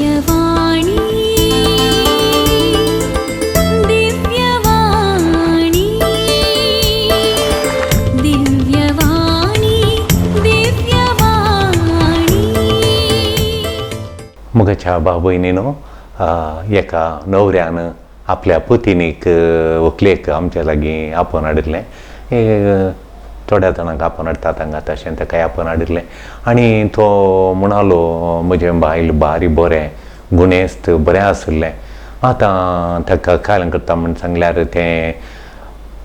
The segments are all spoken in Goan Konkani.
दिव्यवाणी दिव्यवाणी दिव्यवाणी दिव्यवाणी. म्हज्या भाव भयणीनो, एका न्हवऱ्यान आपल्या पतिनीक व्हंकलेक आमच्या लागीं आपोवन हाडिल्लें. थोड्या जाणांक आपोवन हाडटात हांगा, तशें ताकाय आपोवन हाडिल्लें. आनी तो म्हणालो, म्हजें बायल बारी बरें गुणेस्त बरें आशिल्लें, आतां ताका कालें करता म्हूण सांगल्यार तें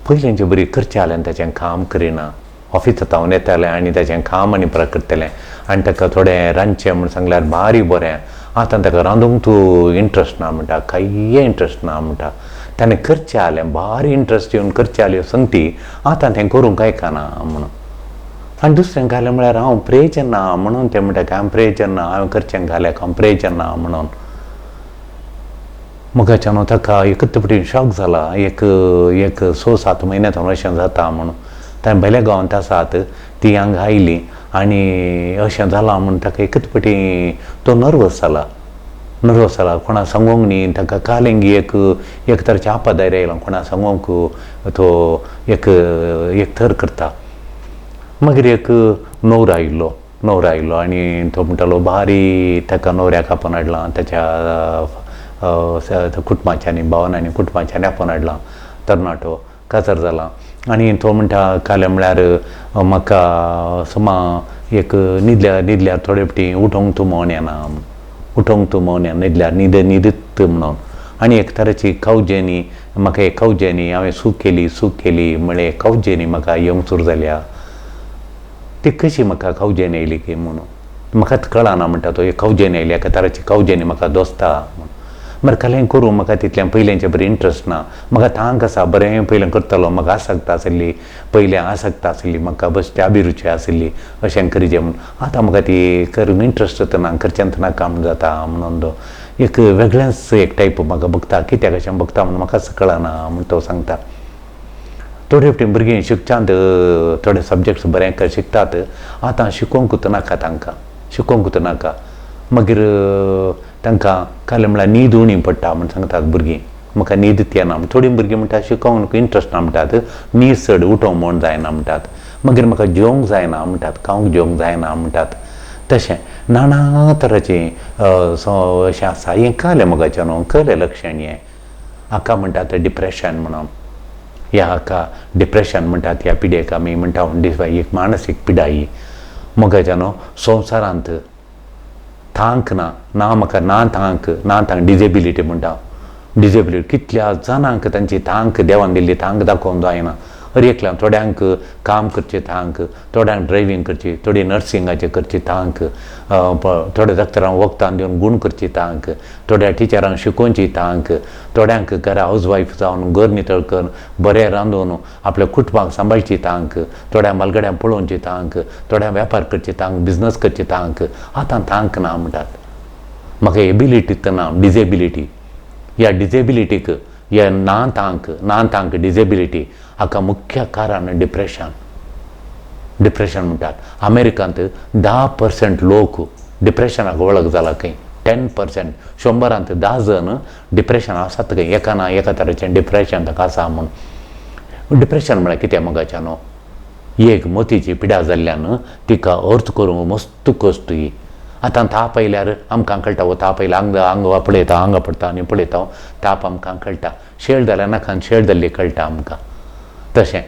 पयलींचे बरी करचें आलें, ताचें काम करिना. ऑफिसांत हांव येतालें आनी ताचें काम आनी परत करतलें आनी ताका थोडें रांदचें म्हूण सांगल्यार बारी बरें, आतां ताका रांदूंक तूं इंट्रस्ट ना म्हणटा, कांय इंट्रस्ट ना म्हणटा. ताणें करचें आलें भारी इंट्रस्ट येवन करचें आलें संगती, आतां तें करूंक आयकना म्हणून. आनी दुसरें घालें म्हळ्यार हांव प्रेजन ना म्हणून तें म्हणटा की हांव प्रेजन ना, हांवें करचें घालें हांव प्रेजन ना म्हणून. मुखाच्यान ताका एकच फावटी शॉक जाला, एक एक स सात म्हयन्यात अशें जाता म्हणून. ताणें भायल्या गांवांत आसात ती हांगा आयली आनी अशें जालां म्हूण ताका एकच फावटी तो नर्वस जाला, नर्वस जाला. कोणा सांगूंक न्ही ताका कालेंगी एक एक तरेचें आपदायर आयलां, कोणा सांगूंक तो एक एक थर करता. मागीर एक न्हवरो आयिल्लो, न्हवरो आयिल्लो आनी तो म्हणटालो भारी ताका न्हवऱ्याक आपोवन हाडलां, ताच्या कुटुंबाच्यांनी भावनांनी कुटुंबाच्यांनी आपोवन हाडलां, तरणाटो काजार जाला. आनी तो म्हणटा कालें म्हळ्यार म्हाका समा एक न्हिदल्यार न्हिदल्यार थोडे फावटी उठोवंक तूं मोन येना, उठोवंक तूं मोन येना, न्हिदल्यार न्हिद न्हिदत म्हणून. आनी एक तरेची कवजेनी म्हाका एक कवजेनी हांवें चूक केली चूक केली म्हळ्ळें कवजेनी म्हाका येवंक सुरू जाल्या, ती कशी म्हाका कवजेनी येयली की म्हणून म्हाकाच कळना म्हणटा तो. एक कवजेनी येयली एका तराची कवजेनी म्हाका दोसता म्हणून. बरें कालें करूं म्हाका तितलें पयलेंचें बरें इंट्रस्ट ना, म्हाका तांक आसा बरें पयलें करतलो, म्हाका आसक्त आशिल्ली पयलें आसक्त आशिल्ली म्हाका बश्टी अभिरुची आशिल्ली अशें करिजे म्हूण, आतां म्हाका ती करूंक इंट्रस्ट ना, करचेंच नाका म्हूण जाता म्हणून तो एक वेगळेंच एक टायप म्हाका बघता, कित्याक अशें बघता म्हूण म्हाकाच कळना म्हूण तो सांगता. थोडे फावटी भुरगीं शिकच्यांत थोडे सब्जॅक्ट्स बरें शिकतात, आतां शिकोवंकूच नाका तांकां, शिकोवंकूच नाका. मागीर तांकां कालें म्हळ्यार न्हीद उणी पडटा म्हूण सांगतात भुरगीं, म्हाका न्हीद येना. थोडीं भुरगीं म्हणटा शिकोवंक इंट्रस्ट ना म्हणटात, न्हीद चड उठोवंक म्हूण जायना म्हणटात, मागीर म्हाका जेवंक जायना म्हणटात, खावंक जेवंक जायना म्हणटात. तशें नाना तराचें अशें आसा. हें कळ्ळें मोगाचें न्हू, कळ्ळें लक्षण हें. हाका म्हणटात डिप्रेशन म्हणून, ह्या हाका डिप्रेशन म्हणटात, ह्या पिडेक आमी म्हणटा एक मानसीक पिडा ही. मोगाचें न्हू संवसारांत तांक ना, ना म्हाका ना तांक, ना तांक डिजेबिलिटी म्हणटा, डिजेबिलिटी कितल्या जाणांक तांची तांक देवान दिल्ली तांक दाखोवंक जायना. हर एकल्यान थोड्यांक काम करची तांक, थोड्यांक ड्रायव्हींग करची, थोडी नर्सिंगाचें करची तांक, थोड्या डॉक्टरांक वखदां दिवन गूण करची तांक, थोड्या टिचरांक शिकोवची तांक, थोड्यांक घरा हावज वायफ जावन घर नितळ करून बरें रांदून आपल्या कुटुंबाक सांबाळची तांक, थोड्या बालगड्यांक पळोवची तांक, थोड्यांक वेपार करची तांक, बिजनस करची तांक. आतां तांक ना म्हणटात, म्हाका एबिलिटी ना, डिजेबिलिटी. ह्या डिजेबिलिटीक ह्या ना तांक, ना तांक डिजेबिलिटी हाका मुख्य कारण डिप्रेशन, डिप्रेशन म्हणटात. अमेरिकांत 10% लोक डिप्रेशनाक वळख जाला खंय, 10%, 100 10 जण डिप्रेशन आसात खंय, एका ना एका तरेचें डिप्रेशन ताका आसा म्हूण. डिप्रेशन म्हळ्यार कितें मोगाच्या न्हू, एक मोतीची पिडा जाल्ल्यान तिका अर्थ करूंक मस्त कश्ट ही. आतां ताप आयल्यार आमकां कळटा, हो ताप आयल्यार आंग आंग पळयता, आंगा पडटा आनी पळयता ताप आमकां कळटा, शेळ जाल्यार नाकान शेळ जाल्ली कळटा आमकां. तशें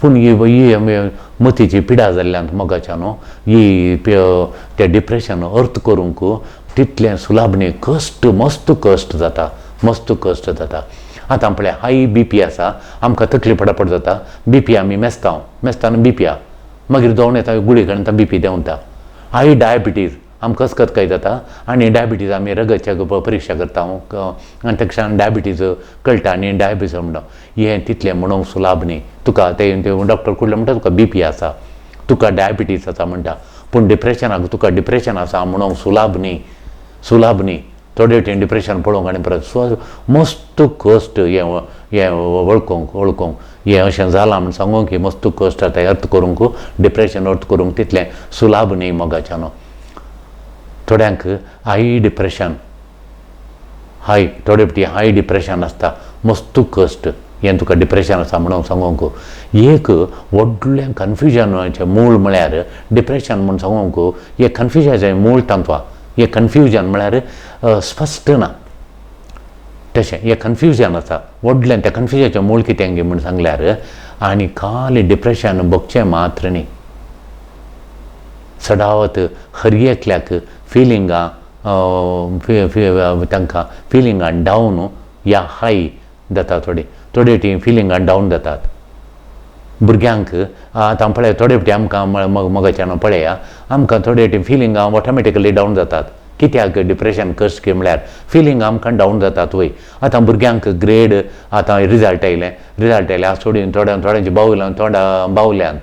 पूण ही मोतीची पिडा जाल्ल्यान मोगाच्या न्हू ही तें डिप्रेशन अर्थ करूंक तितलें सुलाभ न्ही, कश्ट मस्त कश्ट जाता, मस्त कश्ट जाता. आतां पळय हाय बी पी आसा, आमकां तकली पडापड जाता, बी पी आमी मेजता, मेजता बी पी मागीर दोन येता गुळी काडून बी पी देंवता. हाय डायबिटीज आमकां कसकत काय जाता आनी डायबिटीज आमी रगतच्या परिक्षा करता आनी ताका डायबिटीज कळटा आनी डायबिटीज म्हणटा हें तितलें म्हणूंक सुलाभ न्ही, तुका ते डॉक्टर कुडले म्हणटा तुका बी पी आसा, तुका डायबिटीज आसा म्हणटा, पूण डिप्रेशनाक तुका डिप्रेशन आसा म्हणूंक सुलाभ न्ही, सुलाभ न्ही. थोडे वटेन डिप्रेशन पळोवंक आनी परत मस्त कश्ट हें हें वळखूंक वळखूंक हें अशें जालां म्हूण सांगूंक की मस्त कश्ट आतां अर्थ करूंक डिप्रेशन अर्थ करूंक तितलें सुलाभ न्ही मोगाच्यानो. थोड्यांक हाय डिप्रेशन, हाय थोडे फावटी हाय डिप्रेशन आसता, मस्तू कश्ट हें तुका डिप्रेशन आसा म्हणून सांगूंक एक व्हडलें कन्फ्युजनाचें मूळ म्हळ्यार डिप्रेशन म्हूण सांगूंक एक कन्फ्युजनाचें मूळ तांतू एक कन्फ्युजन म्हळ्यार स्पश्ट ना, तशें हें कन्फ्युजन आसा व्हडलें. त्या कन्फ्युजनाचें मूळ कितें म्हूण सांगल्यार आनी खाली डिप्रेशन भोगचें मात्र न्ही, सदावत हर एकल्याक फिलिंगां तांकां फिलिंगां डावन या हाय जाता. थोडे थोडे ती फिलिंगां डावन जातात भुरग्यांक. आतां पळय थोडे फावटी आमकां मगाच्यान पळया आमकां थोडे फावटी फिलिंगां ऑटोमॅटिकली डावन जातात. कित्याक डिप्रेशन कश्ट म्हळ्यार फिलिंग आमकां डावन जातात वय. आतां भुरग्यांक ग्रेड आतां रिजल्ट आयलें, रिजल्ट आयलें आतां सोडून थोड्या थोड्यांची बावल्यां थोड्या बावल्यांत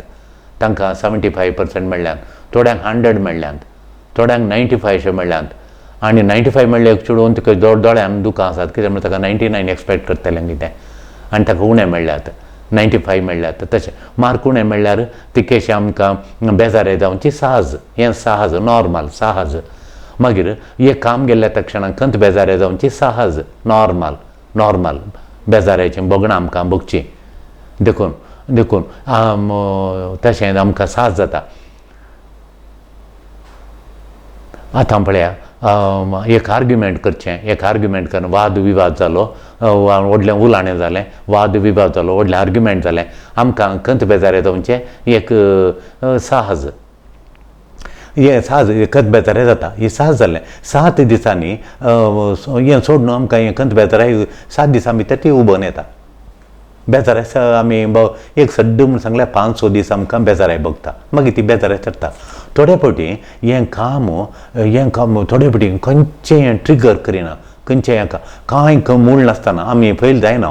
तांकां 75% मेळ्ळ्यांत, थोड्यांक 100 मेळ्ळ्यांत, थोड्यांक 95 अशें मेळ्ळ्यांत. आनी 95 मेळ्ळे चेडून तुका दोळ्यान दुकां आसात, कित्याक म्हळ्यार ताका 99 एक्सपेक्ट करतलें कितें आनी ताका उणें मेळ्ळ्यात, 95 मेळ्ळ्यात. तशें मार्क उणें मेळ्ळ्यार तिकेशें आमकां बेजाराय जावची सहज, हें सहज नॉर्मल सहज. मागीर एक काम गेल्ल्या तक्षणाक खंत बेजाराय जावची सहज नॉर्मल नॉर्मल बेजारायचीं भोगणां आमकां भोगचीं. देखून देखून तशें आमकां सहज जाता. आतां पळया एक आर्ग्युमेंट करचें, एक आर्ग्युमेंट करून वाद विवाद जालो, व्हडलें उलाणें जालें, वाद विवाद जालो, व्हडलें आर्ग्युमेंट जालें, आमकां खंत बेजाराय जावचें एक सहज, हें सहज खंत बेजाराय जाता. हें सहज जालें 7 दिसांनी हें सोडून आमकां हें खंत बेजाराय 7 दिसां भितर ती उबोन येता. बेजाराय आमी एक सड्ड म्हूण सांगल्यार 5-6 दीस आमकां बेजाराय भोगता, मागीर ती बेजाराय चडटा. थोडे फावटी हें काम हें काम थोडे फावटी खंयचें हें ट्रिगर करिना, खंयचें हें कांय मूळ नासतना आमी फेल जायना,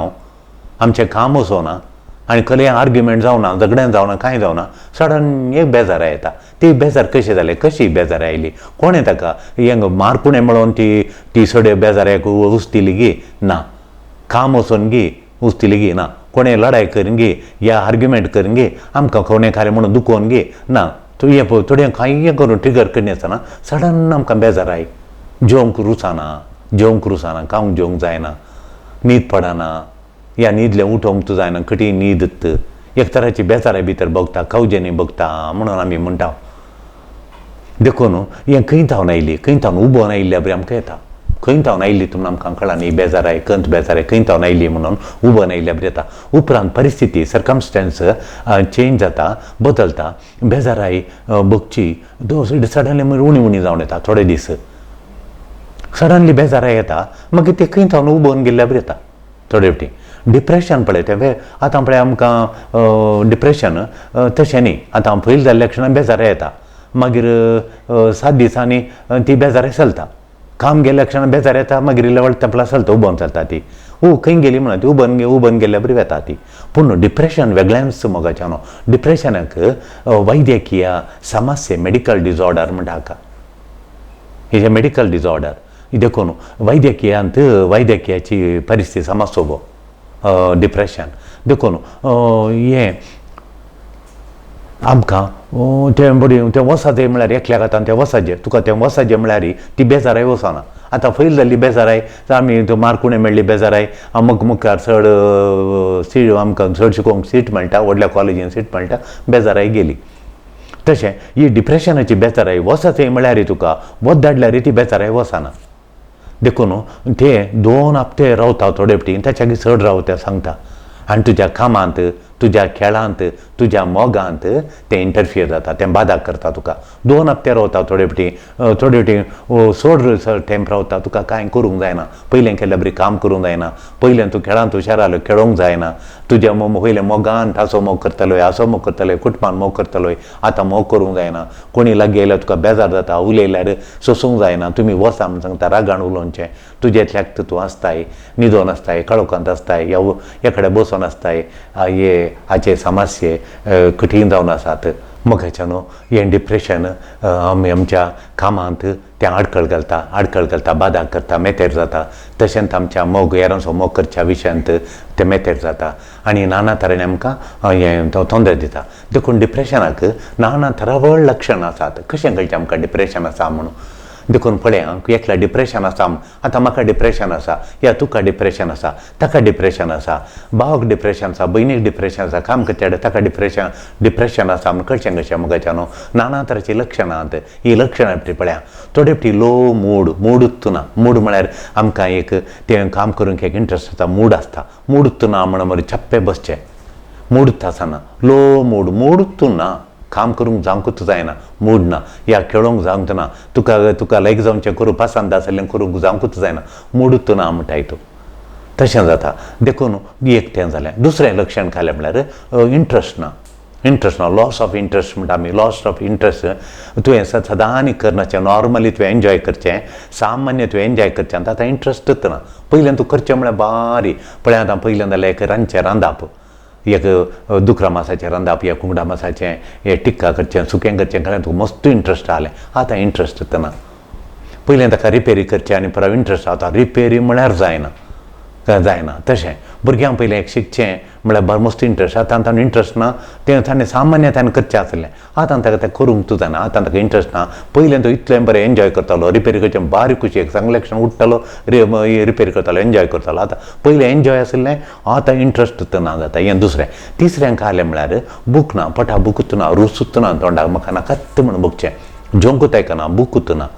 आमचें काम वचना आनी खरें आर्ग्युमेंट जावना, झगडें जावना, कांय जावना, सडन एक बेजाराय येता. ती बेजार कशी जाली, कशी बेजाराय आयली, कोणें ताका हें मार्क उणें मेळोन ती ती सडे बेजारायक उस्तिली गी ना, काम वचोन गी उस्तिली गी ना, कोणें लडाय करून गी या आर्ग्युमेंट करून गी आमकां कोणें खालें म्हणून दुखोवन गी ना, हें पळय थोडें कांय करून ट्रिगर करिनासतना सडन आमकां बेजाराय, जेवंक रुचना, जेवंक रुचना, खावंक जेवंक जायना, न्हीद पडना या न्हिदलें उठोवंक तूं जायना, कठीण न्हीद एक तराची बेजाराय भितर भोगता, कवजेनी भोगता म्हणून आमी म्हणटा. देखून हें खंय थावन आयली, खंय थावन उबोन आयिल्ल्या बरी आमकां येता, खंय थावन आयली म्हणून आमकां कळना ही बेजाराय खंत बेजाराय खंय थावन आयली म्हणून उबोन आयिल्ल्या बरी येता. उपरांत परिस्थिती सर्कमस्टन्स चेंज जाता, बदलता, बेजाराय भोगची सडनली मागीर उणी उणी जावन येता. थोडे दीस सडनली बेजाराय येता, मागीर ते खंय थावन उबोन गेल्ल्या बरी येता. थोडे फावटी डिप्रेशन पळय तें आतां पळय आमकां डिप्रेशन तशें न्ही, आतां फैल जाल्ल्या क्षणाक बेजाराय येता, मागीर 7 दिसांनी ती बेजाराय चलता, काम गेल्ल्या क्षणाक बेजार येता, मागीर इल्ले व्हडले तेंपला चलता, उबोन चलता ती, खंय गेली म्हणून ती उबन उबन गेल्ल्या बरी वेता ती. पूण डिप्रेशन वेगळेंच मोगाच्यानो, डिप्रेशनाक वैद्यकीय समस्या मेडिकल डिसऑर्डर म्हणटा हाका, हेजें मेडिकल डिसऑर्डर. देखून वैद्यकीयांत वैद्यकीयाची परिस्थिती समस्या गो डिप्रेशन. देखून हें आमकां तें बडी तें वसाजें म्हळ्यार एकल्याक आतां तें वसाजें तुका तें वसाजें म्हळ्यार ती बेजाराय वचना. आतां फैल जाल्ली बेजाराय आमी मार्क उणें मेळ्ळी बेजाराय अमक मुखार चड सीट आमकां चड शिकोवंक सीट मेळटा, व्हडल्या कॉलेजीन सीट मेळटा, बेजाराय गेली. तशें ही डिप्रेशनाची बेजाराय वचत म्हळ्यार तुका वत धाडल्यार ती बेजाराय वचना. देखून ते 2 हप्ते रावता थोडे फावटी ताच्या चड रावता सांगता, आनी तुज्या कामांत तुज्या खेळांत तुज्या मोगांत तें इंटरफियर जाता, तें बादा करता तुका. 2 हप्ते रावता थोडे फावटी, थोडे फावटी चड तेंप रावता, तुका कांय करूंक जायना, पयलें केल्ल्या बरी काम करूंक जायना, पयलें तूं खेळांत हुशार आसलो खेळोंक जायना, तुज्या पयलें मोगान ताचो मोग करतालो हाचो मोग करतालो कुटुंबान मोग करतालो, आतां मोग करूंक जायना, कोणी लागीं आयल्यार तुका बेजार जाता, उलयल्यार सोसूंक जायना, तुमी वचा म्हूण सांगता, रागान उलोवचें, तुजेंतल्याक तूं आसताय, न्हिदोन आसताय, काळोखांत आसताय, ह्या एकडे बसोन आसताय, हे हाचे समस्ये कठीण जावन आसात. मोगाच्यानो हें डिप्रेशन आमी आमच्या कामांत तें आडखळ घालता, आडखळ घालता, बादा करता, मेतेर जाता. तशेंच आमच्या मोग हेरांचो मोग करच्या विशयांत तें मेतेर जाता आनी नाना तरेन आमकां हें तोंदर दिता. देखून डिप्रेशनाक नाना तरावळ लक्षणां आसात. कशें कळचें आमकां डिप्रेशन आसा म्हणून? देखून पळय आं, एकल्या डिप्रेशन आसा, आतां म्हाका डिप्रेशन आसा, या तुका डिप्रेशन आसा, ताका डिप्रेशन आसा, भावाक डिप्रेशन आसा, भयणीक डिप्रेशन आसा, काम करता ताका डिप्रेशन आसा म्हण कळचें कशें मुगाच्या न्हू. नाना तरांची लक्षणां आहात. ही लक्षणां पळया, थोडे फावटी लो मूड, मूडूच ना. मूड म्हळ्यार आमकां एक तें काम करूंक एक इंट्रस्ट आसता, मूड आसता. मूडूच ना म्हण मरे छप्पे बसचें, मूडूच आसना, लो मूड, मूडूच ना, काम करूंक जावंकूच जायना, मूड ना, या खेळोंक जावंक ना, तुका तुका लायक जावचें करूं पसंद आसलें करूंक जावंकूच जायना, मूडूच ना म्हणटाय तूं, तशें जाता. देखून एक तें जालें. दुसरें लक्षण खालें म्हळ्यार इंट्रस्ट ना, इंट्रस्ट ना, लॉस ऑफ इंट्रस्ट म्हणटा आमी. लॉस ऑफ इंट्रस्ट तुवें सदांनी करनाचें, नॉर्मली तुवें एन्जॉय करचें, सामान्य तुवें एन्जॉय करचें, आतां इंट्रस्टूच ना. पयल्यान तूं करचें म्हळ्यार बारी पळय, आतां पयल्यान जाल्यार एक रांदचें रांदप, एक दुकरा मासाचें रांदप या कुंगडा मासाचें हे टिक्का करचें, सुकें करचें, कारण तुका मस्त इंट्रस्ट आहलें. आतां इंट्रस्ट ना. पयलें ताका रिपेरी करचें आनी परत इंट्रस्ट, आतां रिपेरी म्हळ्यार जायना, जायना. तशें भुरग्यांक पयलें एक शिकचें म्हळ्यार बरो मस्त इंट्रस्ट, आतां तांकां इंट्रस्ट ना, तें ताणें सामान्य ताणें करचें आसलें, आतां ताका तें करूंक तूं जायना, आतां ताका इंट्रस्ट ना. पयलें तो इतलें बरें एन्जॉय करतालो, रिपेरी करचें बारीक खुशी, एक सांगलें क्षण उठ्ठालो, रिपेरी करतालो, एन्जॉय करतालो. आतां पयलें एन्जॉय आसलें, आतां इंट्रस्ट ना जाता. हें दुसरें. तिसरें खालें म्हळ्यार बूक ना, पोटा बुकूच ना, रुसूच ना, तोंडाक म्हाका नाकात म्हण भोगचें, जेवंकूच आयकना, बुकूच ना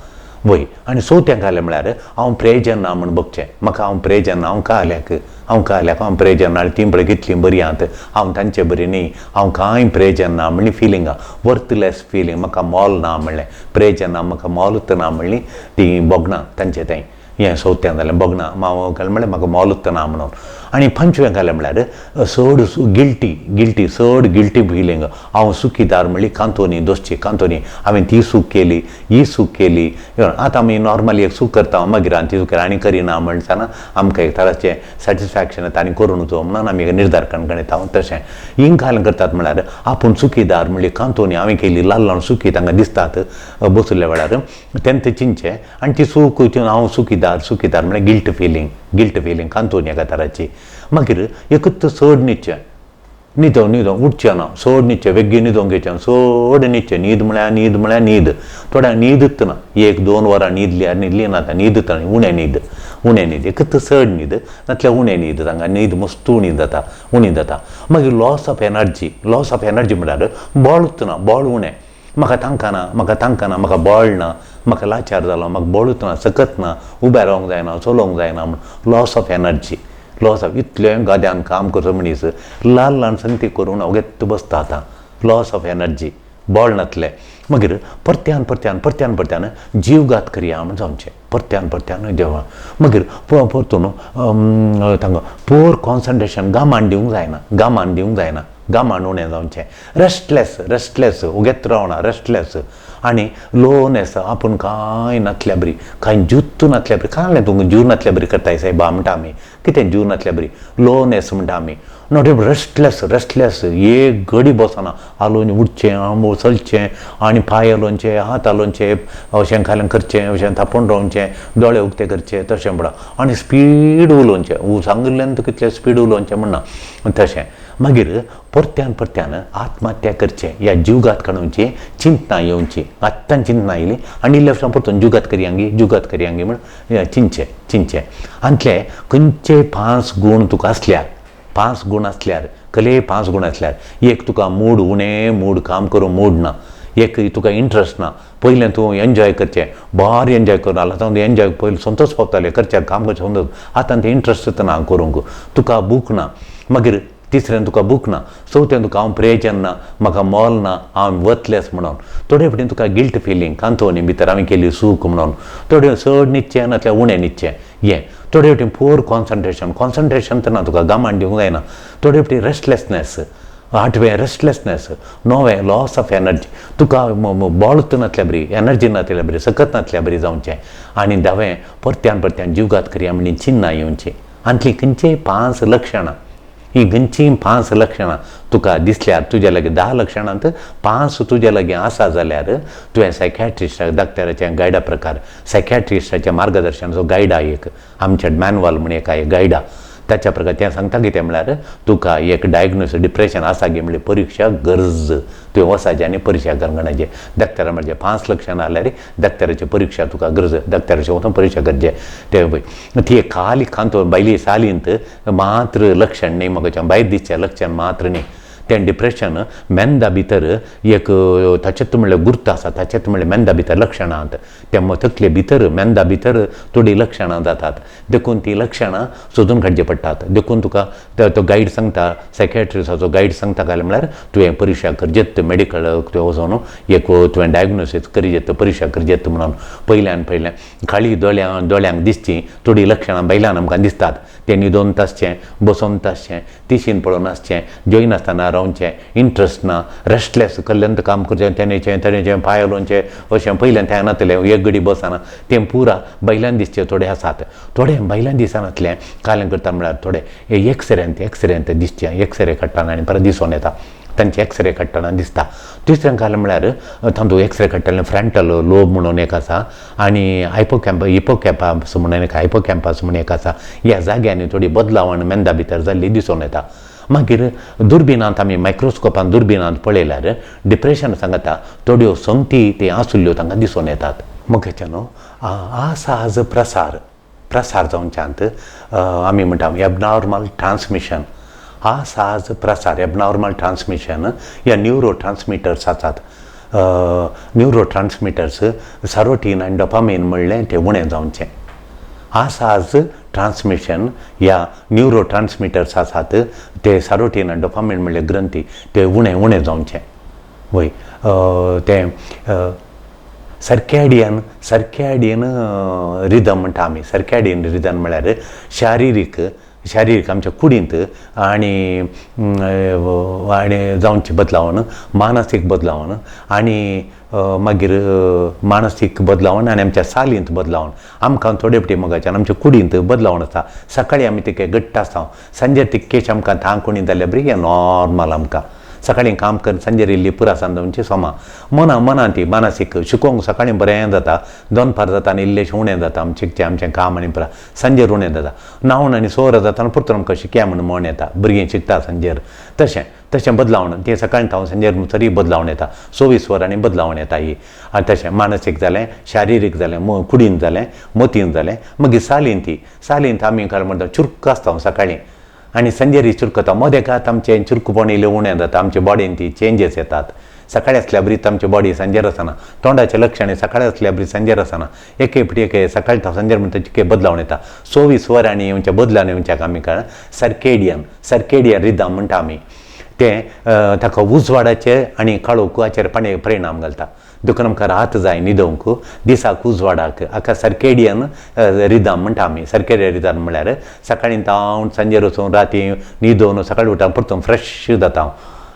वय. आनी चवथें घालें म्हळ्यार हांव प्रेजन ना म्हण भोगचें, म्हाका हांव प्रेजन ना, हांव काल्याक, हांव काल्याक हांव प्रेजन ना, तीं पळय कितलीं बरीं आहात, हांव तांचे बरी न्ही, हांव कांय प्रेजन ना म्हणली फिलींग, वर्थलेस फिलींग, म्हाका मोल ना म्हणलें, प्रेजन ना, म्हाका मोलूच ना म्हणली तीं भोगना तांचे थंय. हें चवथें जालें भोगना, हांव घालें म्हळ्यार म्हाका मोलूच ना म्हणून. आनी पंचवें घालें म्हळ्यार चड गिल्टी, गिल्टी, चड गिल्टी फिलींग, हांव सुखीदार म्हणली कांतोनी दोसची, कांतोनी हांवें ती चूक केली, ही चूक केली. आतां आमी नॉर्मली एक चूक करता, मागीर आनी ती चूक आनी करिना म्हणटाना आमकां एक तराचें सॅटिस्फॅक्शन येता आनी करून वचो म्हणून आमी एक निर्धार कणकणीत हांव. तशें हिंग घालून करतात म्हळ्यार आपूण चुकीदार म्हणली कांतोनी हांवें केली, ल्हान ल्हान चुकी तांकां दिसतात बसुल्ल्या वेळार, तेन्ना ते चिंतचें आनी ती चूक हांव चुकीदार, चुकीदार म्हळ्यार गिल्ट फिलींग, गिल्ट फिलींग कांतोनी एका तराची. मागीर एकूच चड न्हिदचें, न्हिदों न्हिदों उठचें ना, चड न्हिदचें, वेगळी न्हिदोंक घेवचें, चड न्हिदचें, न्हीद म्हळ्यार न्हीद म्हळ्यार न्हीद, थोड्यांक न्हीदच ना, 1-2 वरां न्हिदल्यार न्हिदली ना, आतां न्हीदच ना, उणें न्हीद, उणें न्हीद, एकूच चड न्हीद नातल्यार उणें न्हीद, तांकां न्हीद मस्त उणी जाता, उणी जाता. मागीर loss of energy, loss of energy म्हळ्यार बळच ना, बळ उणें, म्हाका तांकां ना, म्हाका तांकां ना, म्हाका बळ ना, म्हाका लाचार जालो, म्हाका बळूच ना, सकत ना, उबें रावंक जायना, चलोवंक जायना म्हण loss of energy, loss of. इतलें गाद्यान काम करचो मनीस ल्हान ल्हान संगती करून अवगेत बसता आतां, लॉस ऑफ एनर्जी, बळ नातलें. मागीर परत्यान परत्यान परत्यान परत्यान जीवघात करया म्हण जावचें, परत्यान परत्यान देवा. मागीर परतून तांकां पोर कॉन्सन्ट्रेशन, गामान दिवंक जायना, गामान दिवंक जायना, गामान उणें जावचें, रेस्टलेस, रेस्टलेस, उगेत रावना, रेस्टलेस आनी लोनेस, आपूण कांय नातल्या बरी, कांय जुत्तू नातल्या बरी, कांय तूं जीव नातल्या बरी करताय सायबा म्हणटा आमी, कितें जीव नातल्या बरी, लोनेस म्हणटा आमी, not restless, restless, एक घडी बसना, हालोवन उठचें, चलचें आनी पांय हालोवचे, हात हालोवचे, अशें खाल्यान करचें, अशें थापून रावचें, दोळे उक्ते करचे, तशें म्हणटा आनी स्पीड उलोवचें, सांगिल्ल्यान तुका कितलें स्पीड उलोवचें म्हणना तशें. मागीर परत्यान परत्यान आत्महत्या करचें या जीवघात काडूची चिंतना येवची, आत्तां चिंतना येयली आनी इल्ले वर्सां परतून जुगात करयांगी, जुगात करयांगी म्हण चिंतचें, चिंतचें. आनी खंयचे 5 गूण तुका आसल्यार, 5 गूण आसल्यार, कले 5 गूण आसल्यार, एक तुका मूड उणें, मूड काम करूं मूड ना, एक तुका इंट्रस्ट ना, पयलें तूं एन्जॉय करचें, भारी एन्जॉय करून आतां एन्जॉय पयलीं संतोश पावतालें करचें काम करचें संतोश, आतां तें इंट्रस्ट ना करूंक, तुका भूक ना. मागीर तिसऱ्यान तुका भूक ना, चवथ्यान तुका हांव प्रेजन ना, म्हाका मोल ना, हांव वतलेस म्हणून, थोडे फावटी तुका गिल्ट फिलींग, कांतोनी भितर हांवें केली चूक म्हणून, थोडे चड न्हिदचें नातल्यार उणें न्हिदचें हें, थोडे फावटी पोर कॉन्सन्ट्रेशन, कॉन्सन्ट्रेशन तर ना तुका गामान दिवंक जायना, थोडे फावटी रेस्टलेसनेस, आठवें रेस्टलेसनेस, णवें लॉस ऑफ एनर्जी, तुका बळच नातल्या बरी, एनर्जी नातल्या बरी, सकत नातल्या बरी जावचें. आनी धावें परत्यान परत्यान जीवघात करया म्हणजे चिन्नां येवचीं. आनी खंयचेय 5 लक्षणां, ही खंयचीं 5 लक्षणां तुका दिसल्यार, तुज्या लागीं 10 लक्षणांत 5 तुज्या लागीं आसा जाल्यार तुवें सायकॅट्रिस्टाक, डॉक्टराच्या गायडा प्रकार, सायकॅट्रिस्टाच्या मार्गदर्शनाचो गायडा एक आमच्या मॅन्युअल म्हण एक गायडा, ताच्या प्रकार तें सांगता कितें म्हळ्यार तुका एक डायग्नोसीस डिप्रेशन आसा गे म्हणल्यार परिक्षा गरज, तुवें वचाचें आनी परिक्षा करण्याचें. डॉक्टरा म्हणजे 5 लक्षणां जाल्यार डॉक्टराची परिक्षा तुका गरज, डॉक्टराचे वचून परिक्षा करचें. तें पळय ती खाली खांतो भायली सालींत मात्र लक्षण न्ही, म्हाका भायर दिसचें लक्षण मात्र न्ही. तें डिप्रेशन मेंदा भितर एक ताचेत म्हणल्यार गुर्त आसा, ताचेत म्हणल्यार मेंदा भितर लक्षणां आसात, ते तकले भितर मेंदा भितर थोडीं लक्षणां जातात, देखून तीं लक्षणां सोदून काडचीं पडटात. देखून तुका तो गायड सांगता, सायकेट्रिस्टाचो गायड सांगता काय म्हळ्यार तुवें परिक्षा करचेत, मेडिकल तुवें वचोन एक तुवें डायग्नोसीस करचेत, परिक्षा करचेत म्हणून. पयल्यान पयलें खाली दोळ्यांक दिसची थोडीं लक्षणां भायल्यान आमकां दिसतात, तें न्हिदोन आसचें, बसोन आसचें, तिशीन पळोवन आसचें, जेयनासतना रावचें, इंट्रस्ट ना, रेस्टलेस, कल्ल्यांत काम करचें, तेणेचें तेणेचें पांय हलोवचें अशें पयल्यान तें नातलें, एक घडी बसना, तें पुरा भायल्यान दिसचें थोडे आसात. थोडे भायल्यान दिसनातलें कालें करता म्हळ्यार थोडे एक्सरेंत दिसचें, एक्सरे काडटना आनी परत दिसून येता, तांचे एक्सरे काडटना दिसता. तिसरें कालें म्हळ्यार तातूंत एक्सरे काडटले फ्रंटल लोब म्हणून एक आसा आनी हिपोकॅम्पस म्हणून एक, हायपोकॅम्पस म्हणून एक आसा. ह्या जाग्यांनी थोडी बदलावण मेंदा भितर जाल्ली दिसून येता. मागीर दुर्बिणांत आमी मायक्रोस्कोपान दुर्बिणांत पळयल्यार डिप्रेशन सांगता थोड्यो संगती ते आसुल्ल्यो तांकां दिसून येतात. मगेचे न्हू आसाज प्रसार प्रसार जावच्यांत आमी म्हणटा एबनॉर्मल ट्रान्समिशन, आसाज प्रसार एबनॉर्मल ट्रान्समिशन ह्या न्युरो ट्रान्समिटर्स आसात. न्युरो ट्रान्समिटर्स सरोटीन आनी डोपामीन म्हणलें तें उणें जावचें. आसाज ट्रान्समिशन ह्या न्युरो ट्रान्समिटर्स आसात ते सरोटीन आनी डोपामीन म्हणले ग्रंथी ते उणें उणें जावचें. वय तें सर्कॅडियन सर्कॅडियन रिदम म्हणटा आमी. सर्कॅडियन रिदम म्हळ्यार शारिरीक शारिरीक आमच्या कुडींत आनी आनी जावचे बदलावन, मानसीक बदलावन आनी मागीर मानसीक बदलावन आनी आमच्या सालींत बदलावन आमकां थोडे फावटी मगाच्यान आमच्या कुडींत बदलावन आसता. सकाळीं आमी तितके घट्ट आसता, सांजे तितकेच आमकां तांक उणी जाल्यार बरी नॉर्मल आमकां सकाळीं काम करून सांजेर इल्ली पुरासान जावची सोमा मना मनान ती मानसीक शिकोवंक सकाळीं बरें जाता, दनपार जाता आनी इल्लेशें उणें जाता आमचें शिकचें आमचें काम आनी पुरा सांजेर उणें जाता. न्हांवन आनी 6 वरां जाता आनी परतून आमकां शिकया म्हूण मन येता, भुरगीं शिकता सांजेर. तशें तशें बदलावण तें सकाळीं थावन सांजेर तरी बदलावण येता, 24 वरांनी बदलावण येता ही. आनी तशें मानसीक जालें, शारिरीक जालें, कुडीन जालें, मतीन जालें, मागीर सालीन ती सालीन आमी काय म्हणटा चुरक आसता सकाळीं आनी सांजेर चुरकता, मदेकात आमचें चुरकपण इल्लें उणें जाता, आमच्या बॉडीन ती चेंजीस येतात. सकाळीं आसल्या बरी आमची बॉडी सांजेर आसना, तोंडाचें लक्षण सकाळीं आसल्या बरी सांजेर आसना, एक फावटी एक सकाळीं सांजेर म्हणटा तितके बदलावण येता. 24 वरांनी येवच्या बदलान येवच्याक आमी काय सर्केडियन सर्केडियन रिदम म्हणटा आमी तें ताका उजवाडाचेर आनी काळोखाचेर परिणाम घालता. देखून आमकां रात जाय न्हिदोवंक, दिसाक उजवाडाक, हाका सर्केडियन रिदम म्हणटा आमी. सर्केडियन रिदम म्हळ्यार सकाळीं धांवन सांजेर वचून राती न्हिदोवन सकाळीं उठून परतून फ्रेश जाता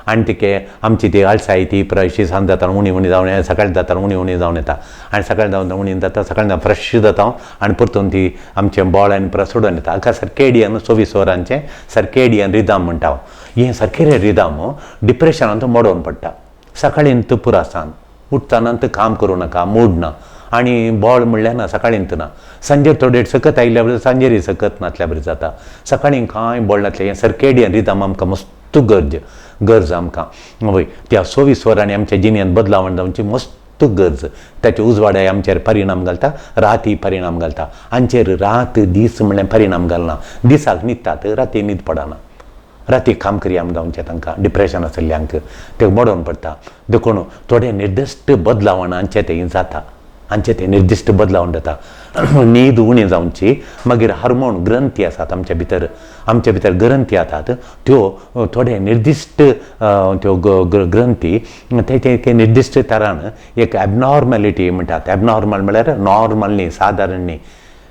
आनी तिके आमची ती आळसाय ती अशी सांज जाता उणी उणी जावन सकाळीं जाता उणी उणी जावन येता आनी सकाळीं जावन उणी जाता, सकाळीं फ्रेश जाता आनी परतून ती आमचें बॉळ आनी परत सोडून येता. हाका सर्केडियन 24 वरांचें सर्केडियन रिदम म्हणटा. हें सर्केडियन रिदम डिप्रेशनान मोडोवन पडटा. सकाळीं पुरासान उठताना काम करूं नाका, मूड ना आनी बॉळ म्हणल्यार ना सकाळींत ना, सांजेर थोडे सकत आयिल्ल्या बरी सांजेरय सकत नातल्या बरी जाता, सकाळीं कांय बळ नातलें. हें सर्केडियन रिदम आमकां मस्त गरज गरज आमकां वय त्या 24 वरांनी आमच्या जिणेंत बदलावण जावची मस्त गरज. ताचे उजवाडाय आमचेर परिणाम घालता, राती परिणाम घालता, आमचेर रात दीस म्हणल्यार परिणाम घालना. दिसाक न्हिदतात, राती न्हीद पडना, राती काम करया म्हण जावचें तांकां डिप्रेशन आशिल्ल्यांक तें मोडोवन पडटा. देखून थोडे निर्दिश्ट बदलावण आमचें तें जाता, आमचें तें निर्दिश्ट बदलावण जाता. न्हीद उणी जावची, मागीर हार्मोन ग्रंथी आसात आमच्या भितर, आमच्या भितर ग्रंथी आसात त्यो थोडे निर्दिश्ट त्यो ग्रंथी ते निर्दिश्ट तरान एक एबनॉर्मलिटी म्हणटात. एबनॉर्मल म्हळ्यार नॉर्मल न्ही, सादारण न्ही,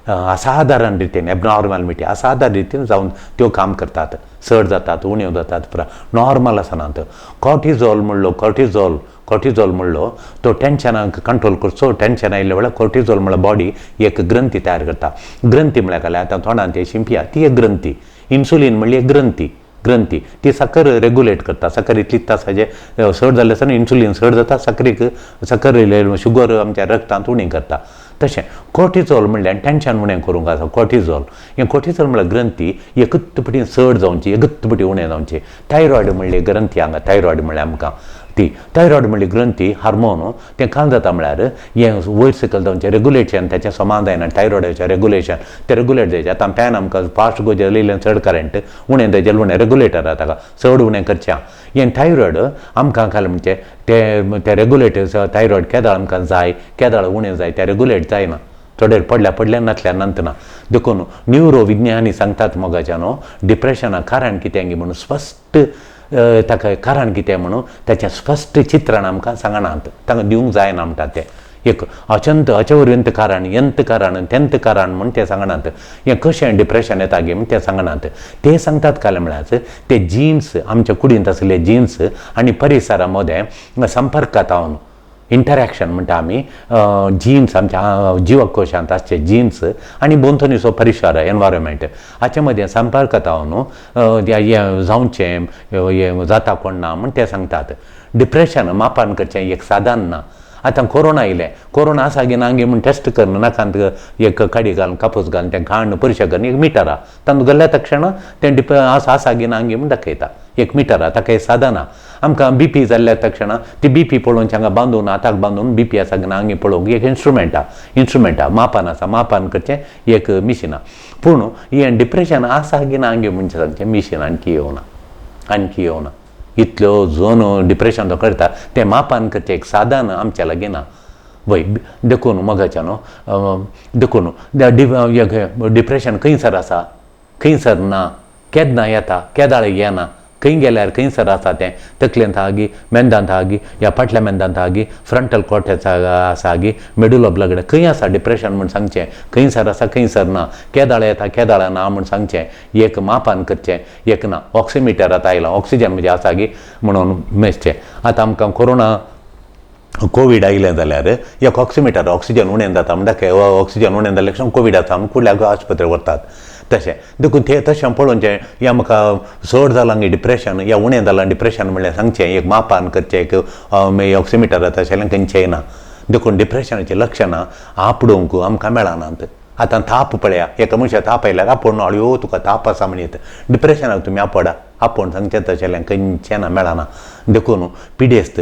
असाधारण रितीन एबनॉर्मलिटी असाधारण रितीन जावन त्यो काम करतात, चड जातात उण्यो जातात, पुरा नॉर्मल आसनात. कॉर्टिझॉल म्हणलो, कॉर्टिझॉल कॉर्टिझॉल म्हणलो तो टेन्शनाक कंट्रोल करचो. टेन्शन आयिल्ल्या वेळार कॉर्टिझॉल म्हणल्यार बॉडी एक ग्रंथी तयार करता. ग्रंथी म्हळ्यार काय आतां तोंडान ते शिंपया ती एक ग्रंथी. इन्सुलीन म्हणली एक ग्रंथी, ग्रंथी ती साकर रेगुलेट करता. साकर इतलीच तासाचे चड जाल्ले आसतना इन्सुलीन चड जाता, साकरीक साकर शुगर आमच्या रक्तांत उणी करता. तशें कॉर्टिझोल म्हणल्यार टेंशन उणें करूंक आसा कॉर्टिझोल. हें कॉर्टिझोल म्हणल्यार ग्रंथी एकूच पटी चड जावची, एकूच पटी उणें जावचें. थायरॉयड म्हणली ग्रंथी हांगा, थायरॉयड म्हणल्यार आमकां ती थायरॉयड म्हणली ग्रंथी हार्मोन तें कांय जाता म्हळ्यार हें वयर सकयल जावचें रेगुलेशन ताचें समान जायना. थायरॉयडाचें रेगुलेशन तें रेगुलेट जायचें. आतां पॅन आमकां फास्ट गो जालें चड करंट उणें जायचें उणें रेगुलेटर आहा ताका चड उणें करचें. हें थायरॉयड आमकां काल म्हणचें तें तें रेगुलेटर थायरॉयड केदाळ आमकां जाय केदाळ उणें जाय तें रेगुलेट जायना. थोडे पडल्या पडल्या नासल्या नंतना. देखून न्युरो विज्ञानी सांगतात मोगाच्या न्हू डिप्रेशना कारण कितें म्हणून स्पश्ट ताका कारण कितें म्हणून ताचें स्पश्ट चित्रण आमकां सांगनात, तांकां दिवंक जायना म्हणटात ते. एक अचंत अचवर्यंत कारण यंत कारण तेंत कारण म्हूण ते सांगनात. हें कशें डिप्रेशन येता गे म्हूण ते सांगनात. ते सांगतात काल म्हळ्यार ते जिन्स आमच्या कुडींत आशिल्ले जिन्स आनी परिसरा मदें संपर्कांत हांव इंटरॅक्शन म्हणटा आमी जिन्स आमच्या जिवकोशांत आसचे जिन्स आनी भोंवतणीचो परिसर एनवायरमेंट हाचे मदें संपर्कांत हांव न्हू जावचें हें जाता कोण ना म्हूण ते सांगतात. डिप्रेशन मापान करचें एक साधन ना. आतां कोरोना आयलें, कोरोना आसा गी ना गी म्हूण टेस्ट करून नाकांत एक काडी घालून कापूस घालून तें घाण परिक्षा करून एक मिटर आहा तातूंत गेल्ल्या तक्षण तें आसा आसा गी ना गी म्हूण दाखयता. एक मिटर आहा ताका एक साधन आहा. आमकां बी पी जाल्ल्या तक्षण ती बी पी पळोवन हांगा बांदून हाताक बांदून बी पी आसा गी ना गी पळोवंक एक इन्स्ट्रुमेंट आहा, इन्स्ट्रुमेंट आहा मापान आसा, मापान करचें एक मिशीन आहा. पूण हें डिप्रेशन आसा गी ना गी म्हणचें सांगचें मिशीन आणखी येवना, आणखी येवना. इतल्यो जोन डिप्रेशन तो करता तें मापान करचें एक साधन आमच्या लागीं ना. वय देखून मोगाच्या न्हू देखून डिप्रेशन खंयसर आसा खंयसर ना, केन्ना येता केदाळ येना, खंय गेल्यार खंयसर आसा तें तकलेंत आहा गी मेंदांत आहा गी ह्या फाटल्या मेंदांत आहा गी फ्रंटल कॉर्टेक्स आसा गी मेडुलो ब्लगडे खंय आसा डिप्रेशन म्हूण सांगचें खंयसर आसा खंयसर ना, केदाळ येता केदाळ ना म्हूण सांगचें एक मापान करचें एक ना. ऑक्सिमिटर आतां आयलां ऑक्सिजन म्हणजे आसा गी म्हणून मेजचें. आतां आमकां कोरोना कोवीड आयलें जाल्यार एक ऑक्सिमिटर ऑक्सिजन उणें जाता म्हणटा ऑक्सिजन उणें जाल्यार क्षण कोवीड आसा म्हूण कुडल्याक आस्पत्रे व्हरतात. तशें देखून ते तशें पळोवचें या म्हाका चड जालां गे डिप्रेशन या उणें जालां डिप्रेशन म्हणल्यार सांगचें एक मापान करचें एक ऑक्सिमिटर तशें खंयचेंय ना. देखून डिप्रेशनाचीं लक्षणां आपडूंक आमकां मेळनात. आतां ताप पळया एका मनशाक ताप आयल्यार आपोवन अळयो तुका ताप आसा म्हणयत डिप्रेशनाक तुमी आपडा आपोवन सांगचें तशें खंयचें ना मेळना. देखून पिडेस्त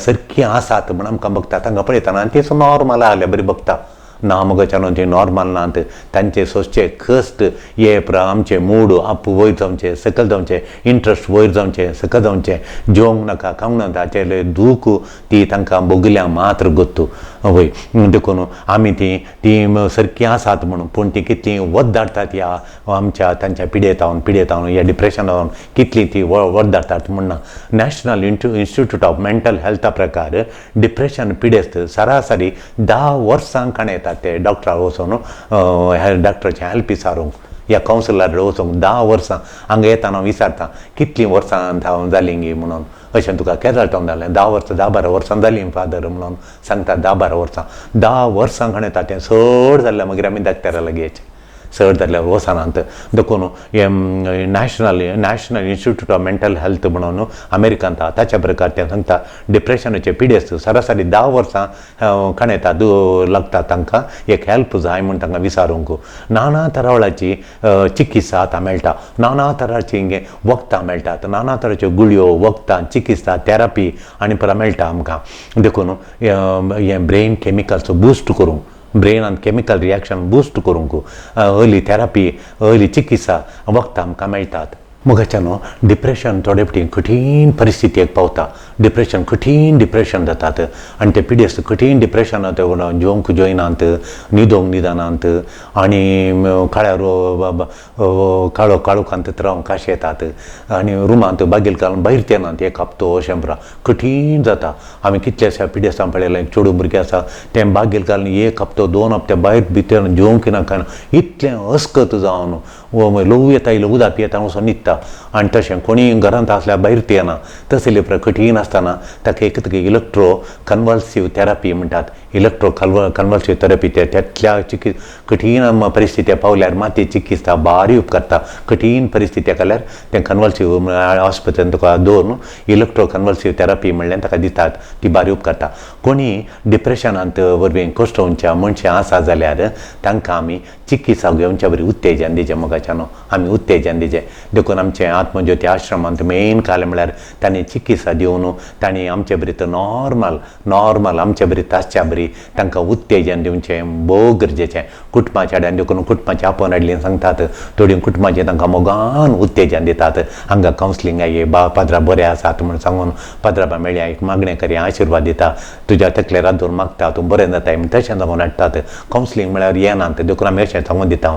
सारकीं आसात म्हूण आमकां बघता तांकां पळयतना आनी तें नॉर्मल आसल्या बरी बघता ना मगोच्या न्हू ती नॉर्मल नात. तांचे सोंसचे कश्ट हे आमचे मूड आप वयर जावचें सकयल जावचें इंट्रस्ट वयर जावचें सकयल जावचें, जेवंक नाका खावंक नाका ताचें दूख ती तांकां भोगल्या मात्र गोत्तू वय. देखून आमी ती ती सारकीं आसात म्हणून पूण ती कितलीं वद्दाडटात ह्या आमच्या तांच्या पिडेतावन पिडेतावन ह्या डिप्रेशनावन कितली ती वद्दाडटात म्हूण ना. नॅशनल इन्स्टिट्यूट ऑफ मेंटल हेल्था प्रकार डिप्रेशन पिडेस्त सरासरी 10 वर्सां काणयतात ते डॉक्टरा वचून डॉक्टराचें हेल्प विचारूंक या कावन्सिलर वचूंक 10 वर्सां हांगा येतना हांव विचारता कितलीं वर्सां हांव जालीं गी म्हणून अशें तुका केदाळ जावन जालें 10 वर्सां 10-12 वर्सां जालीं फादर म्हणून सांगता 10-12 वर्सां 10 वर्सां खणेता तें चड जाल्यार मागीर आमी डॉक्टरा लागीं येचें चड जाल्यार वचनात. देखून हें national national institute of mental health म्हणून अमेरिकांत आहा ताच्या प्रकार तें सांगता डिप्रेशनाचे पिडेस्त सरासरी 10 वर्सां काणयता लागता तांकां एक हेल्प जाय म्हूण तांकां विचारूंक. नाना तरावळाची चिकित्सा आतां मेळटा, नाना तराची वखदां मेळटात, नाना तराच्यो गुळयो वखदां चिकित्सा थेरपी आनी परा मेळटा आमकां. देखून हें ब्रेन केमिकल्स बुस्ट करूंक ब्रेनान केमिकल रिएक्शन बूस्ट करूंक अर्ली थेरपी अर्ली चिकित्सा वखदां आमकां मेळटात. मोगाच्या न्हू डिप्रेशन थोडे फावटी कठीण परिस्थितीक पावता. डिप्रेशन कठीण डिप्रेशन जातात आनी ते पिडेस्त कठीण डिप्रेशनात जेवंक जेयनात न्हिदोंक न्हिदनात आनी काळ्यार काळो काळोखांत रावंक काश येतात आनी रुमांत बागेल घालून भायर येनात एक हप्तो अशें पुरा कठीण जाता. आमी कितल्याश्या पिडेस्तांक पळयलें एक चेडूं भुरगें आसा तें बागेल घालून एक हप्तो 2 हप्ते भायर भितर जेवंक ना कांय ना इतलें अस्कत जावन ल्हवू येता इल्लें उदक पियेता वचून न्हिदता आनी तशें कोणीय घरांत आसल्यार भायर येना. तसले कठीण आसतना ताका एक इलेक्ट्रो कन्वल्सीव थेरपी म्हणटात. इलेक्ट्रो कन्वल्सिव थेरपी ते त्यातल्या कठीण परिस्थिती पावल्यार मात ती चिकित्सा भारी उपकारता. कठीण परिस्थिती केल्यार तें कन्वल्सिव हॉस्पिटलान तुका दवरून इलेक्ट्रो कन्वल्सिव थेरपी म्हणल्यार ताका दितात, ती भारी उपकारता. कोणी डिप्रेशनांत वरवीं कश्टोवच्या मनशां आसा जाल्यार तांकां आमी चिकित्सा घेवच्या बरी उत्तेजन दिचें मोगाच्यान आमी उत्तेजन दिचें. देखून आमचें आत्मज्योती आश्रमांत मेन काल म्हळ्यार तांणी चिकित्सा दिवन तांणी आमचे बरी नॉर्मल नॉर्मल आमचे बरी आसच्या बरी तांकां उत्तेजन दिवचें भोव गरजेचें. कुटुंबाच्या आड्यान देखून कुटुंबाचें आपोवन हाडली सांगतात, थोडीं कुटुंबाचें तांकां मोगान उत्तेजन दितात. हांगा कावन्सिलिंग ये बा पाद्रा बरें आसात म्हूण सांगून पाद्राबा मेळ्ळ्या एक मागणें करया आशिर्वाद दिता, तुज्या तकलेर हात दवरून मागता तूं बरें जाताय म्हूण तशें सांगून हाडटात. कावन्सिलिंग म्हळ्यार येनात देखून आमी अशें सांगून दिता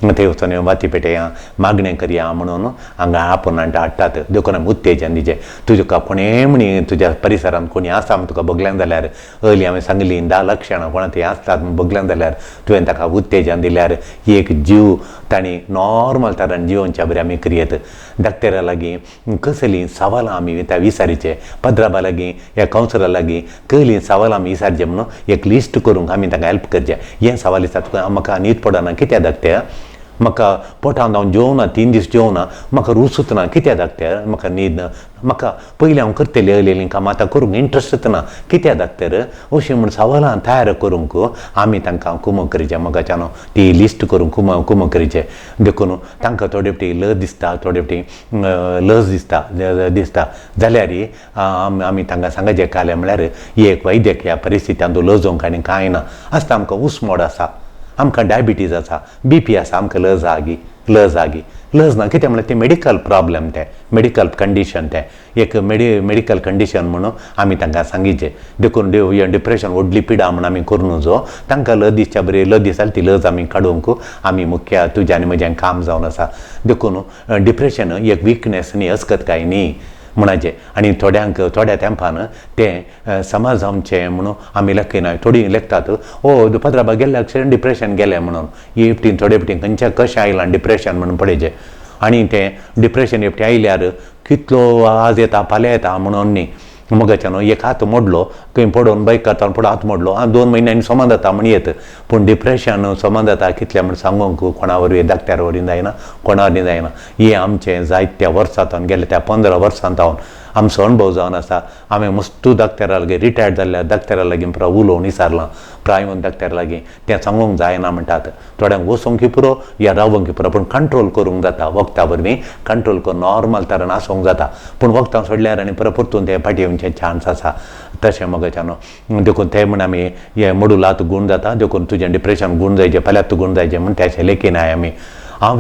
थंय वचून वाती पेटया मागणें करया म्हणून हांगा आपोवन हाडटात. देखून आमी उत्तेजन दिचें. तुका कोणें म्हणी तुज्या परिसरांत कोणी आसा म्हूण तुका बगल्यान जाल्यार अली हांवें सांगली 10 लक्षणां कोणा थंय आसतात म्हूण बगल्यान जाल्यार तुवें ताका उत्तेजन दिल्यार एक जीव तांणी नॉर्मल तरान जिवनच्या बरी आमी क्रियेत. डॉक्टरा लागीं कसलीं सवालां आमी त्या विचारीचें, पद्राबा लागीं ह्या कावन्सिलरा लागीं कसलीं सवालां आमी विचारचें म्हणून एक लिस्ट करूंक आमी तांकां हेल्प करचें. हें सवाल दिसता तुका म्हाका न्हीद पडना कित्याक डॉक्टर, म्हाका पोटान हांव जेवना 3 दीस जेवना, म्हाका रुचूच ना कित्याक डॉक्टर, म्हाका न्हीद ना, म्हाका पयलीं हांव करतलें अयलेलीं कामां आतां करूंक इंट्रस्टच ना कित्याक डॉक्टर, अशीं म्हूण सवालां तयार करूंक आमी तांकां कुमक करचें मोगाच्यान ती लिस्ट करूंक कुमक करचें. देखून तांकां थोडे फावटी लज दिसता, थोडे फावटी लज दिसता दिसता जाल्यार आमी तांकां सांगचें कालें म्हळ्यार एक वैद्यकीय परिस्थितींत लजोवंक आनी कांय ना आसता. आमकां उस्मोड आसा, आमकां डायबिटीज आसा, बीपी आसा, आमकां लज आगी लज आगी लज ना कितें म्हळ्यार तें मेडिकल प्रॉब्लम, तें मेडिकल कंडिशन, तें एक मेडिकल कंडिशन म्हणून आमी तांकां सांगिचें. देखून डिप्रेशन व्हडली पिडा म्हूण आमी करूं नजो. तांकां लज दिसच्या बरी लज दिसता ती लज आमी काडूंक आमी मुख्य तुजें आनी म्हजें काम जावन आसा. देखून डिप्रेशन एक विकनेस न्ही, अस्कतकाय न्ही म्हणाचें. आनी थोड्यांक थोड्या तेंपान तें समाज आमचें म्हणून आमी लेखिना. थोडीं लेखतात ओ पद्राबा गेल्ल्या डिप्रेशन गेलें म्हणून एकटीं थोडे फावटी खंयच्या कशें आयलां डिप्रेशन म्हणून पळयचें. आनी तें डिप्रेशन एकटी आयल्यार कितलो आज येता फाल्यां येता म्हणून न्ही मोगाच्यान एक हात मोडलो खंय पडोवन बायक करता पडोवन हात मोडलो आं 2 म्हयन्यांनी समा जाता म्हण येत, पूण डिप्रेशन समा जाता कितलें म्हण सांगूंक कोणा वरवीं डॉक्टरा वरवीं जायना, कोणा वरवीं जायना. हें आमचें जायत्या वर्सां गेले त्या 15 वर्सां जावन आमचो अणभव जावन आसा. हांवें मस्तू डॉक्टरा लागीं रिटायर्ड जाल्ल्या डॉक्टरा लागीं पुरो उलोवन विचारलां, प्रायवेट डॉक्टरा लागीं तें सांगूंक जायना म्हणटात. थोड्यांक वचोंक पुरो या रावोंक पुरो, पूण कंट्रोल करूंक जाता वखदां वरवीं कंट्रोल करून नॉर्मल तरान आसूंक जाता, पूण वखदां सोडल्यार आनी परत परतून तें फाटीं येवचें चान्स आसा. तशें मोगाच्यान देखून तें म्हण आमी हें मोडुलात गूण जाता, देखून तुजें डिप्रेशन गूण जायचें फाल्यांत गूण जायचें म्हूण तें लेखिनाय आमी. हांव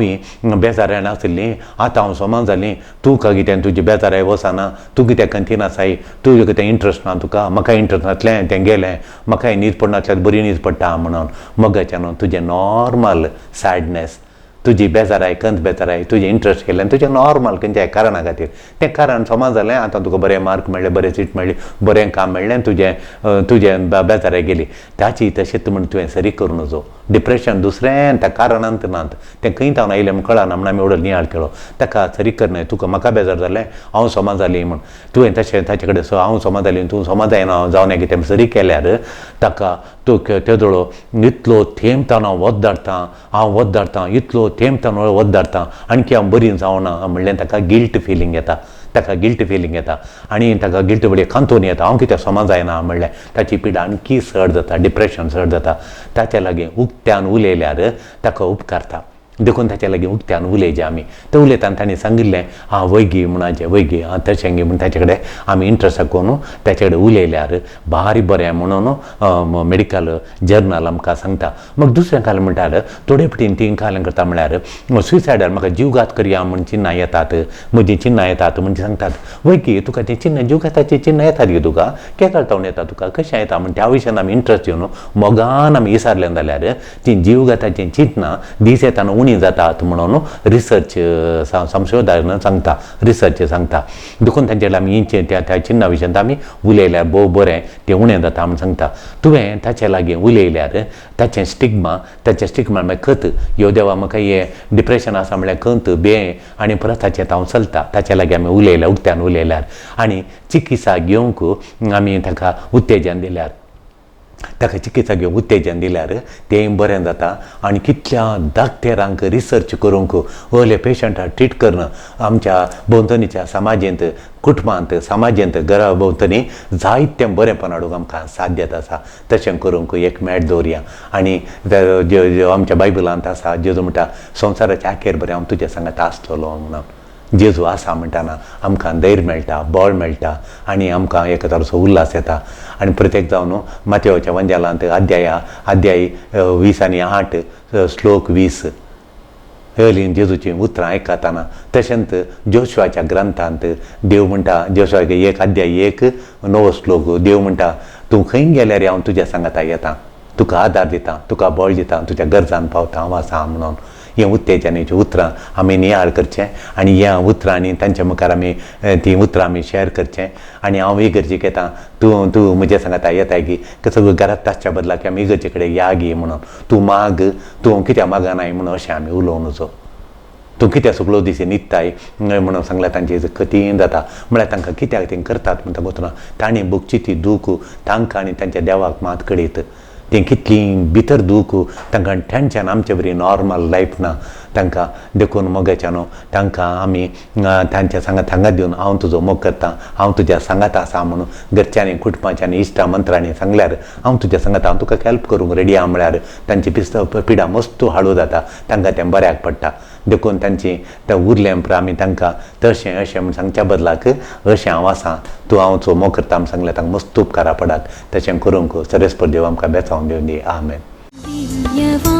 बेजारान आशिल्लीं आतां हांव सोमान जालीं, तूं का कितें तुजी बेजाराय वचना, तूं कित्याक कंतीन आसाय, तुजें कितें इंट्रस्ट ना तुका, म्हाका इंट्रस्ट नासलें तें गेलें, म्हाकाय न्हीद पडनासल्यार बरी न्हीद पडटा म्हणून. मोगाच्यान तुजें नॉर्मल सॅडनेस, तुजी बेजाराय कंत बेजाराय तुजें इंट्रस्ट गेलें तुजें नॉर्मल खंयच्याय कारणा खातीर तें कारण समा जालें. आतां तुका बरें मार्क मेळ्ळें, बरें सीट मेळ्ळी, बरें काम मेळ्ळें, तुजें तुजें बेजाराय गेली, ताची तशेंच म्हण तुवें सरी करूं नजो. डिप्रेशन दुसरें त्या कारणांत नात, तें खंय तावन आयलें म्हण कळना म्हण आमी एवढो नियाळ केलो, ताका सरी करनाय. तुका म्हाका बेजार जालें हांव समा जाली म्हण तुवें तशें ताचे कडेन हांव समा जाली तूं समा जायना जावना कितें सरी केल्यार ताका तूं तेदोळो इतलो थेंब हांव वत धाडटा, हांव वत धाडटा, इतलो थेंब वत धाडटा, आणखी हांव बरी जावना म्हणलें ताका गिल्ट फिलींग येता, ताका गिल्ट फिलींग येता आनी ताका गिल्ट बडी कांतून येता, हांव कित्याक समा जायना म्हणलें ताची पिडा आणखी चड जाता, डिप्रेशन चड जाता. ताच्या लागीं उक्त्यान उलयल्यार ताका उपकारता, देखून ताच्या लागीं उक्त्यान उलयचें आमी. ते उलयतना तांणी सांगिल्लें आं वैगी म्हणाचें वैगी आं तशें गी म्हूण ताचे कडेन आमी इंट्रस्ट करून ताचे कडेन उलयल्यार भारी बरें म्हणून मेडिकल जर्नल आमकां सांगता. मग दुसरें काल म्हणटार थोडे फावटीन तीं काल करता म्हळ्यार सुसायडल म्हाका जीवघात करया म्हूण चिन्नां येतात, म्हजीं चिन्नां येतात म्हण सांगतात. वैगी तुका तीं चिन्नां जीवघाताचीं चिन्नां येतात गे, तुका केदळ येता, तुका कशें येता म्हण त्या विशयान आमी इंट्रस्ट घेवन मोगान आमी विचारलें जाल्यार तीं जीवघाताचीं चिंतनां दीस येताना उणी जातात म्हणून रिसर्च संशोधन सांगता, रिसर्च सांगता. देखून तांचे आमी इंचे त्या त्या चिन्ना विशयांत आमी उलयल्यार भोव बरें तें उणें जाता म्हूण सांगता. तुवें ताचे लागीं उलयल्यार ताचें स्टिग्मा, ताचें स्टिग्मा म्हळ्यार खत, यो देवा म्हाका हें डिप्रेशन आसा म्हळ्यार खंत बें आनी परत ताचें हांव चलता. ताचे लागीं आमी उलयल्यार उक्त्यान उलयल्यार आनी चिकित्सा घेवंक आमी ताका उत्तेजन दिल्यार ताका चिकित्सा घेवन उत्तेजन दिल्यार तें बरें जाता. आनी कितल्या डाक्टरांक रिसर्च करूंक ओले पेशंटाक ट्रीट करून आमच्या भोंवतणीच्या समाजेंत, कुटुंबांत, समाजेंत, घरा भोंवतणी जायतें बरेंपण हाडूंक आमकां साध्यत आसा. तशें करूंक एक मेट दवरया. आनी आमच्या बायबलांत आसा, जेजू म्हणटा संवसाराच्या आखेर बरें हांव तुज्या सांगात आसतलो म्हणून. जेजू आसा म्हणटाना आमकां धैर्य मेळटा, बळ मेळटा आनी आमकां एक तराचो उल्हास येता. आनी प्रत्येक जावन मातेवाच्या वंजालांत अध्याय 20 आनी 8 श्लोक 20 हयलीं जेजूचीं उतरां आयकतना. तशेंच जोशुआच्या ग्रंथांत देव म्हणटा, जोशुआ 1 अध्याय 1 9 श्लोक, देव म्हणटा तूं खंय गेल्यार हांव तुज्या सांगाता येता, तुका आदार दिता, तुका बळ दिता, तुज्या गरजान पावता हांव आसा म्हणून. हें उत्तेजनाचीं उतरां आमी नियाळ करचें आनी ह्या उतरांनी तांच्या मुखार आमी तीं उतरां आमी शेअर करचें. आनी हांव इगर्जेक येता, तूं तूं म्हज्या सांगाता येताय गी, सगळें घरांत आसच्या बदलाक आमी इगर्जे कडेन या गी म्हणून. तूं माग, तूं कित्याक मागनाय म्हणून अशें आमी उलोवं नजो. तूं कित्याक सगळो दीस न्हिदताय म्हणून सांगल्यार तांची कठीण जाता. म्हळ्यार तांकां कित्याक तें करतात म्हणटा गोतना तांणी भोगची ती दूख तांकां आनी तांच्या देवाक मात कळीत. तें कितली भितर दूख तांकां टेंशन आमचे बरी नॉर्मल लायफ ना तांकां. देखून मोगाच्यानो तांकां आमी तांच्या सांगात सांगात दिवन हांव तुजो मोग करता, हांव तुज्या सांगात आसा म्हणून घरच्यांनी, कुटुंबाच्यांनी, इश्टा मंत्रांनी सांगल्यार हांव तुज्या सांगात, हांव तुका हेल्प करूंक रेडी आहा म्हळ्यार तांची पिडा मस्तू हाळू जाता, तांकां तें बऱ्याक पडटा. देखून तांची तें उरलें उपरांत आमी तांकां तशें अशें म्हूण सांगच्या बदलाक अशें हांव आसा, तूं हांव मोग करता म्हूण सांगल्यार तांकां मस्त उपकारा पडात. तशें करूंक सरेस्पर देव आमकां बेचावन दिवंदी. आमेन.